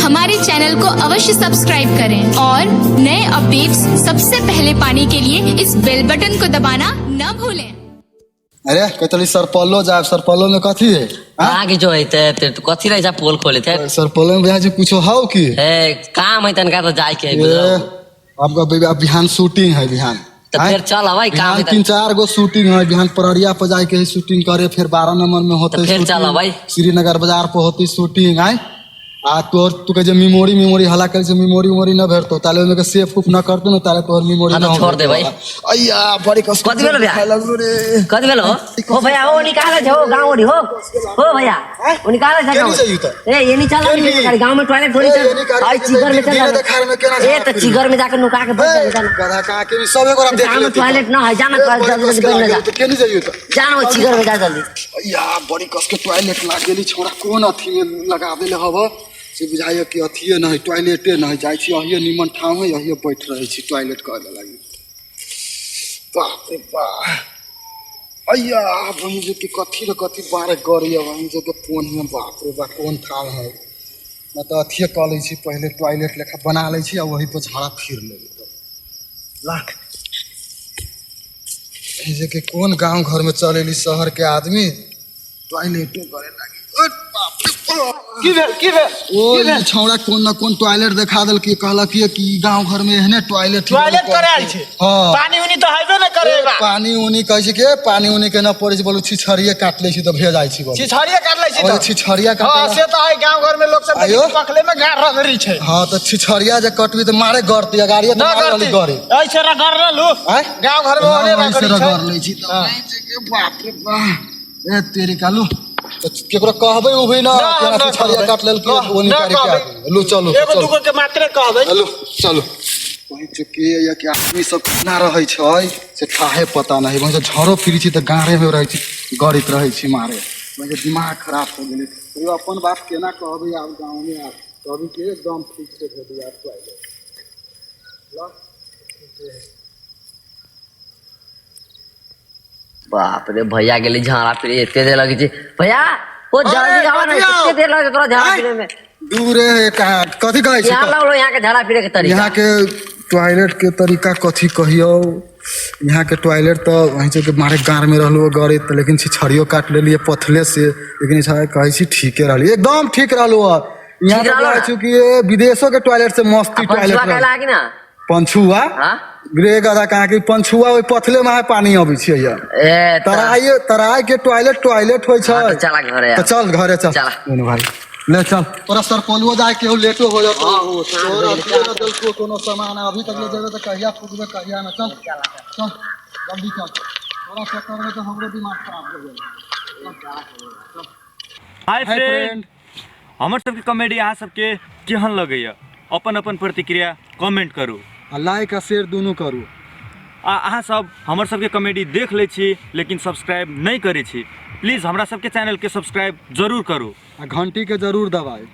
हमारे चैनल को अवश्य सब्सक्राइब करें और नए अपडेट्स सबसे पहले पाने के लिए इस बेल बटन को दबाना न भूलें। अरे कहतली सरपल्लो जाब, सरपल्लो में कथी है? आगे जो है ते तो कथी रहे पोल खोले थे। सरपल्लो में बिहान कुछो हौ की? ए काम है तनका तो जाए के है, ए, बुझलो। आपका बिहान शूटिंग है बिहान। तो आँय? फिर चल अबै काम बिहान है त- तीन चार गो शूटिंग है बिहान। पररिया पर जाके है शूटिंग करे, फिर 12 नंबर में होते तो फिर शूटिंग। चल अबै। श्रीनगर बाजार पर होती शूटिंग। आय आ तोर तू कहे जे मेमोरी मेमोरी हला करे से मेमोरी उमोरी न भेटतो ताले, ओमे के सेफ उफ न करतो न ताले तोहर मेमोरी हाँ, न तो छोड़ देबै। अय्या बड़ी कस कथी भेलो भैया? खाए लगलो रे। कथी भेलो हो भैया? हो निकाले छो गाँव ओरी हो हो भैया, ओ निकाले छो। केनी जाइयो त? ए ये नहीं चल केनी? गाँव में टॉयलेट थोड़ी ए, चल। ये निकाल आई के चिगर में चल। दिने देखार में केना ए झाड़ा त फिरी? चिगर में जाके नुका के बैठ ए, जा जाना। गधा कहाँ के सब एगो देख गाँव में लेती। टॉयलेट न है, जाना ए, बड़ी जल्दी कस जल्दी के बैठ लागल, जा। त केनी जाइयो त? जाना वो चिगर में जा जल्दी। अय्या बड़ी कस के टॉयलेट लाग गेली। छोड़ा कोन अथी में लगा देले हब से बुझाइए कि अथिए नहीं, टॉयलेटे नहीं। जाइ छी अहिए निमन ठाउँ है, अहिए बैठ रहै छी टॉयलेट करे लागी। बाप रे बाप, अय्या वहीं जे कि कथी न कथी बारे गड़ी वहीं जे के फोन में। बाप रे बाप, कोन ठाउँ है न तऽ अथिए कऽ लै छी, पहिले टॉयलेट लेखा बना लै छी आ वही पर झाड़ा फिर लेबै। तब ला एहि जे कि कोन गाँव घर में चल एली शहर के आदमी टॉयलेटो करे लागी। ओ बाप रे बाप। की भेल, की भेल? ओ ई छौड़ा कोन न कोन टॉयलेट देखा देलकै, कहलक कि ई गांव घर में एहने टॉयलेट। टॉयलेट करे आयल छै? हाँ। पानी उनी तऽ हेबे ने करे बा। पानी उनी कहै छै कि ए, पानी उनी के न पड़ै छै बोलू, छिछड़िए काट लै छी तऽ भेज जाइ छी बोलू। छिछड़िए काट लै छी और तऽ छिछड़िया हाँ काट। से तऽ है, गाँव घर में लोग सब आयो। पखले में गाड़ रगड़ी छै। हाँ तऽ छिछड़िया जे कटबी तऽ मारे गड़ती गाड़िए न तऽ मारे करती वाली गड़े। ऐसे रगड़ रहलू। आँय? गाँव घर में ओहने हाँ, ऐसे रगड़ी छै। रगड़ लै छी तऽ कहै छै कि बाप रे बाप, ए तेरी कालू तऽ केकरो कहबै उभी ना ना, हम केना ना छिछड़िया कहबै। काट लेलकै ओ ना निकालि के कहबै। आबि। लू चलू। एगो चलू। दूगो के मात्रे कहबै। हेलो चलू। वहीं चुकी या कि आदमी सब केना रहै छै से ठाहे पता नहीं। वहीं झरो फिरी छी तऽ गाड़े में रहै छी, गड़ित रहै छी मारे। वहीं दिमाग खराब हो गेलै। तैयो अपन बात केना कहबै आब गाँव में? आब कहबै कि एकदम ठीक से भेटै आब टॉयलेट। बाप रे भैया गेली झाड़ा फिरे, एते देर लगे छै भैया। ओ जल्दी अरे, आवा ना। कथी आउ? एते देर लगे तोरा झाड़ा फिरे में? दूरे है कहाँ कथी कहै छी? यहाँ लगलो यहाँ के झाड़ा फिरे के तरीका। यहाँ के टॉयलेट के तरीका कथी कहियौ? यहाँ के टॉयलेट तऽ वहीं से के मारे गाड़ में रहलू गड़े तऽ, लेकिन छिछड़ियो काट लेलियै पथले से, लेकिन कहै छी ठीके रहली, एकदम ठीक रहलू। यहाँ ठीक तऽ रहलो कहै ना? छी कि ए, विदेशो के टॉयलेट से मस्ती टॉयलेट पंचुआ रहल। कहला कि ना? पंछुआ? हाँ। रे गधा कहाँ के पंछुआ, ओहि पथले में पानी अबै छै यहाँ। ए त- तराई तराई के टॉयलेट टॉयलेट होइ छै। हाँ, तऽ चला घरे तऽ आब। चल घरे चल। चला। दुनू भाई ले चल, तोरा सरपलुओ जाए के हो, लेटो हो जातो। तोरा अथियो न देलको कोनो सामान अभी तक। ले जेबे तऽ कहिया फुकबे कहिया न। चल चल जल्दी चल, तोरा चक्कर में तऽ हमरो दिमाग खराब हो गेल। हाय हाय फ्रेंड। फ्रेंड। हमर सबके कॉमेडी अहाँ सबके केहन लगैया, अपन अपन प्रतिक्रिया कमेंट करू। आ लाइक आ शेयर दुनू करू। आ अहाँ सब हमर सबके कॉमेडी देख लै छी लेकिन सब्सक्राइब नहि करै छी, प्लीज हमरा सबके चैनलके सब्सक्राइब जरूर करू आ घंटी के जरूर दबाइ।